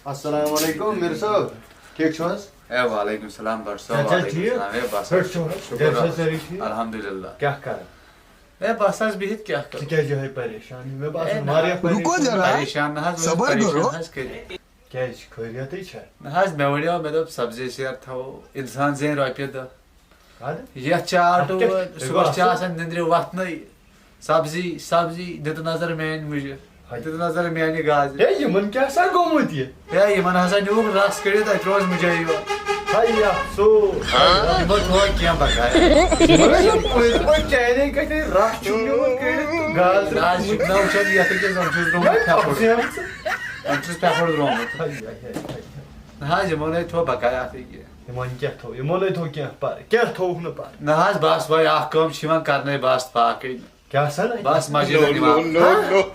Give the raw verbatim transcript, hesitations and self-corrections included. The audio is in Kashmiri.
السلام علیکم میر صٲب، ٹھیٖک چھِو حظ؟ اے وعلیکم السلام بٹ صٲب، صحت چھا وعلیکم ٹھیٖک؟ السلام۔ اے بس پٲٹھۍ چھِو حظ؟ شُکُر گرِ چھا رۄبَس۔ سٲری ٹھیٖک؟ الحمدللہ۔ کیٛاہ کران؟ اے بس حظ بِہِتھ کیٛاہ کرو؟ ژٕ کیٛازِ یِہوٚے پریشان؟ مےٚ باسان اے نہ۔ واریاہ رُکو پریشان۔ ذرا۔ پریشان نہ حظ، صبر پریشان کرو۔ حظ کٔرِتھ۔ کیٛازِ چھِ خٲریَتٕے چھا؟ نہ حظ، مےٚ وَنیو، مےٚ دوٚپ سبزی سیر تھاوو، اِنسان زینہِ رۄپیہِ دَہ۔ اَدٕ؟ یَتھ چھِ آٹوٗ اَتھ کیٛاہ؟ وٲلۍ، تیٚلہِ صُبحَس گوٚو چھِ اَصٕل۔ آسان نِندرِ وۄتھنَے۔ سبزی، سبزی، دِتہٕ نظر میٛانہِ مُجہِ۔ ہاے۔ دِتہٕ نظر میٛانہِ گازرِ۔ ہے، یِمَن کیٛاہ سا گوٚمُت یہِ؟ ہے، یِمَن ہسا نیوٗکھ رَس کٔڑِتھ، اَتہِ روز مُجے یوت۔ ہاے، افسوس۔ یِمو تھوٚو کینٛہہ بقایا۔ یِمَن ٲسۍ نہٕ پٔتۍ پٲٹھۍ چانے کَتھِ رَس چھُکھ نیوٗمُت کٔڑِتھ تہٕ گازرِ۔ نہ حظ، یہِ چھُکھ نہ وٕچھان، یَتھ أکِس زَن چھُس درٛامُت پھٮ۪پھُر۔ پھٮ۪پھر درٛامُت۔ ہاے، ہاے، ہاے، ہاے۔ نہ حظ، یِمو نے تھوٚو بقایا اَتھ أکیٛاہ۔ یِمَن کیٛاہ تھوٚو؟ یِمو نے تھوٚو کینٛہہ پَرٕ۔ کیٛاہ تھوٚوُکھ نہٕ پَرٕ؟ نہ حظ، بَس وۄنۍ اَکھ کٲم چھِ یِوان کَرنَے، بَس باقٕے نہٕ۔ کیٛاہ سا؟ بَس مَسجِد نِوان۔ No, no, no۔